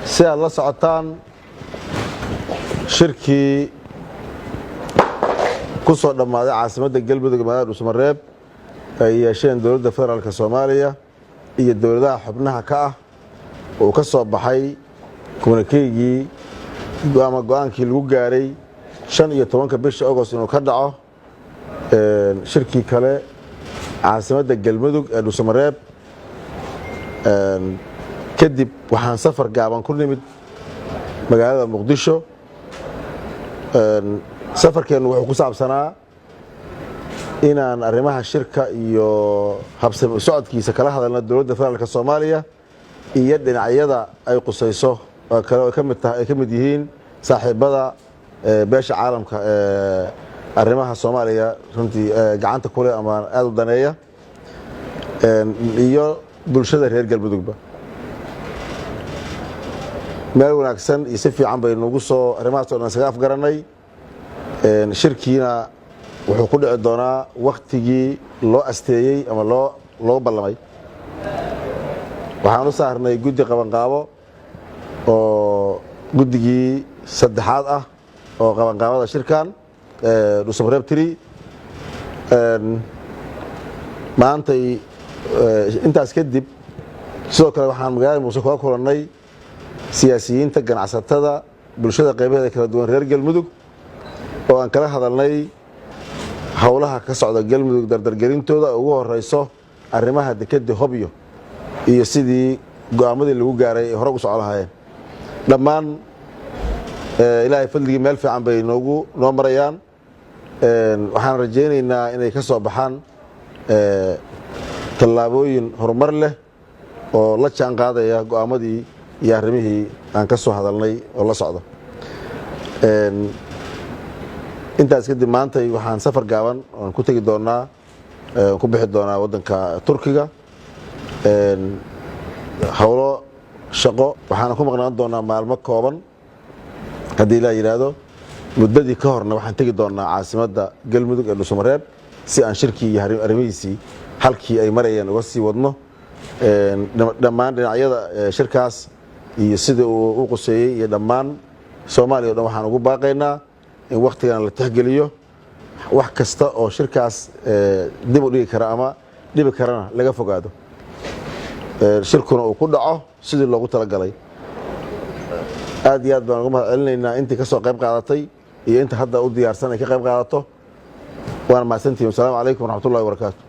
Si aad la socotaan, shirkii ku soo dhammaaday caasimadda Galmudug, magaalada Dhuusamareeb, ay yeesheen Dowladda Federaalka Soomaaliya iyo dowladaha xubnaha ka ah, uu ka soo baxay communiqué-gii ama go-aankii lagu gaaray 15-ka bisha Agost inuu ka dhaco shirkii kale caasimadda Galmudug ee Dhuusamareeb. Kadib waxaan safar gaaban ku nimid magaalada Muqdisho. Safarkeennu wuxuu ku saabsanaa inaan arrimaha shirka iyo habsami socodkiisa kala hadalna Dowladda Federaalka Soomaaliya iyo dhinacyada ay qusayso oo kale ay ka mid tahay, ay ka mid yihiin saaxiibada beesha caalamka ee arrimaha Soomaaliya runtii gacanta ku leh ama aada u daneeya, iyo bulshada reer Galmudugba. Meel wanaagsan iyo si fiican bay nagu soo arrimahaas o dhan isaga afgarannay. Shirkiina wuxuu ku dhici doonaa waktigii loo asteeyey ama loo ballamay. Waxaan u saarnay guddi qabanqaabo oo guddigii saddexaad ah oo qabanqaabada shirkan Dhuusamareeb 3 maantay. Intaas kadib, sidoo kale waxaan magaalada Muqdisho kula kulannay siyaasiyiinta, ganacsatada, bulshada qaybaheeda kala duwan reer Galmudug, oo aan kala hadalnay howlaha ka socda Galmudug, dardargelintooda ugu horeyso arrimaha dekedda Hobyo iyo sidii go'aamadii lagu gaaray ay hore ugu socon lahaayeen. Dhammaan, Ilaahay fadligii, meel fiican bay noo marayaan. Waxaan rajaynaynaa inay ka soo baxaan tallaabooyin horumar leh oo la jaan qaadaya go'aamadii iyo arrimihii aan ka soo hadalnay oo la socdo. Intaas kadib, maantay waxaan safar gaaban oon ku tegi doonaa, ku bixi doonaa waddanka Turkiga, howlo shaqo. Waxaana ku maqnaan doonaa maalmo kooban haddii Ilaa yidhaahdo. Muddadii ka horna waxaan tegi doonaa caasimadda Galmudug ee Dhuusamareeb si aan shirkii iyo arrimihiisii halkii ay marayeen uga sii wadno. Dhammaan dhinacyada shirkaas iyo sidii uu u quseeyey iyo dhammaan Soomaaliya o dhan waxaan ugu baaqaynaa in wakhtigan la tixgeliyo, wax kasta oo shirkaas dib u dhigi kara ama dhibi karana laga fogaado, shirkuna uu ku dhaco sidii loogu talagalay. Aad iyo aad baan uga mahad celinaynaa intii ka soo qayb qaadatay iyo inta hadda u diyaarsan ay ka qayb qaadato. Waana mahadsantihin. Wasalaamu calaykum waraxmatullahi wabarakaatu.